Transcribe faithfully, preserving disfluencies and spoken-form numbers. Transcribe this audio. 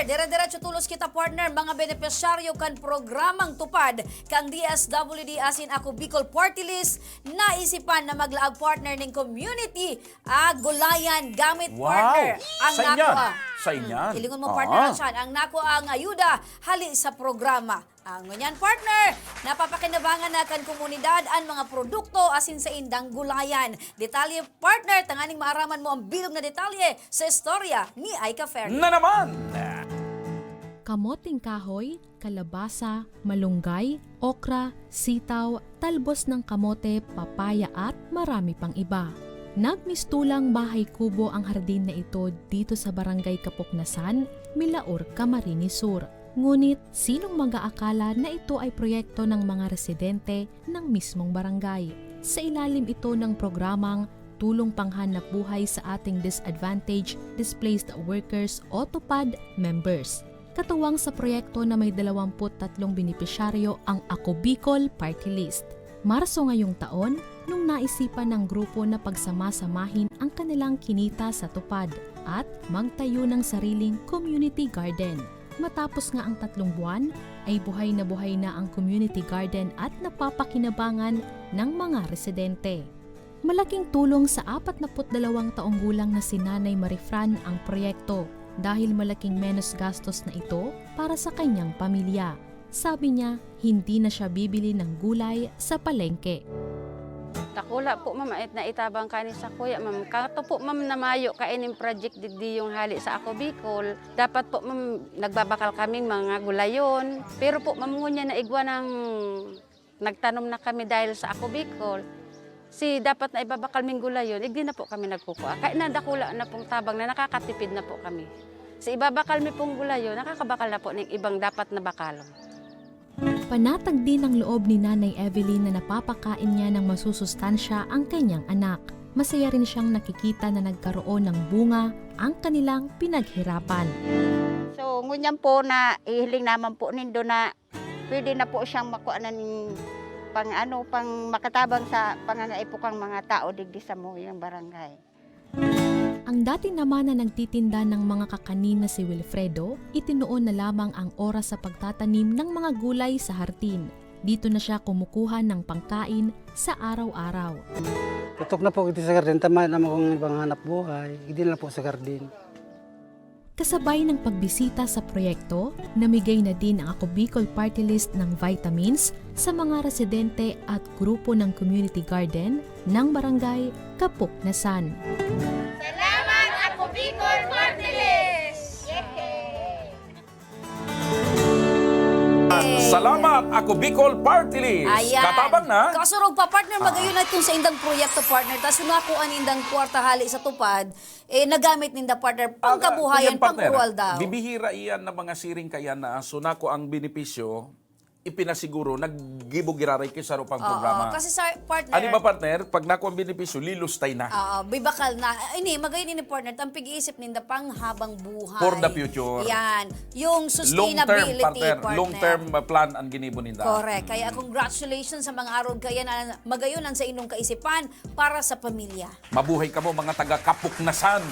Dire-diretso tolos kita, partner, mga benepisyaryo kan programang TUPAD kan D S W D asin Ako Bicol Party List, naisipan na maglaag, partner, ning community, ah, gulayan gamit, Wow! partner, ang Sa inyan. nakua. Sa inyan. Hmm, ilingon mo, partner, Ah. Achan, ang nakua ang ayuda hali sa programa. Ang ngunyan, partner, napapakinabangan na kan komunidad an mga produkto asin saindang gulayan. Detalye, partner, tanganing maaraman mo ang bilog na detalye sa istorya ni Aika Ferry. Na naman! Kamoteng kahoy, kalabasa, malunggay, okra, sitaw, talbos ng kamote, papaya at marami pang iba. Nagmistulang bahay kubo ang hardin na ito dito sa Barangay Kapuknasan, Milaor, Camarines Sur. Ngunit sinong mag-aakala na ito ay proyekto ng mga residente ng mismong barangay? Sa ilalim ito ng programang Tulong Panghanap Buhay sa Ating Disadvantaged Displaced Workers o TUPAD members. Katuwang sa proyekto na may dalawampu't tatlong benepisyaryo ang Ako Bicol Party List. Marso ngayong taon, nung naisipan ng grupo na pagsama-samahin ang kanilang kinita sa TUPAD at magtayo ng sariling community garden. Matapos nga ang tatlong buwan, ay buhay na buhay na ang community garden at napapakinabangan ng mga residente. Malaking tulong sa apatnaput dalawang taong gulang na si Nanay Marifran ang proyekto dahil malaking menos gastos na ito para sa kanyang pamilya. Sabi niya, hindi na siya bibili ng gulay sa palengke. Dakula po, ma'am, ay naitabang kani sa kuya, ma'am. Kato po, ma'am, namayo kaining project digdi yung hali sa Ako Bicol. Dapat po, ma'am, nagbabakal kaming mga gulayon. Pero po, ma'am, ngunyan na igwa ng nagtanom na kami dahil sa Ako Bicol. Si dapat na ibabakal ming gulayon, igdi na po kami nagkukua. Kaya nadakula na pong tabang na nakakatipid na po kami. Si ibabakal mi pong gulayon, nakakabakal na po ng ibang dapat na bakalon. Panatag din ang loob ni Nanay Evelyn na napapakain niya ng masusustansya ang kanyang anak. Masaya rin siyang nakikita na nagkaroon ng bunga ang kanilang pinaghirapan. So, ngunyan po na ihiling naman po nindo na pwede na po siyang makuha ng pang ano, pang makatabang sa pangangaipo kang mga tao digdi sa muyang barangay. Ang dati naman na nagtitinda ng mga kakanin na si Wilfredo, itinoon na lamang ang oras sa pagtatanim ng mga gulay sa hardin. Dito na siya kumukuha ng pangkain sa araw-araw. Tutok na po kita sa garden, tama naman kung ibang hanap buhay, hindi na lang po sa garden. Kasabay ng pagbisita sa proyekto, namigay na din ang Ako Bicol Party List ng vitamins sa mga residente at grupo ng community garden ng barangay Kapuknasan. Salamat, Ako Bicol Party List! Salamat, Ako Bicol Party List. Ayan. Katabang na. Kasurog pa, partner, magayon na itong sa indang proyekto, partner. Tapos nakuha nindang kwarta hali sa TUPAD, eh, nagamit ninda, partner, Ah, pangkabuhayan, kuyan, partner, pangkuwal daw. Bibihira iyan na mga siring kaiyan na so nako ang benepisyo, ipinasiguro, naggibo giraray ki saro pang Oo, programa. Kasi sa partner, Ano ba, partner? Pag nakuha ang benepisyo, lilustay na. Oo, bibakal na. Ah, ini, magayon ini, partner. Tang pig-iisip ninda pang habang buhay. For the future. Yan. Yung Long term, sustainability, partner. partner. Long term uh, plan ang ginibo ninda. Correct. Kaya congratulations sa mga arog kaya na magayon ang sa inyong kaisipan para sa pamilya. Mabuhay kamo, mga taga Kapuknasan.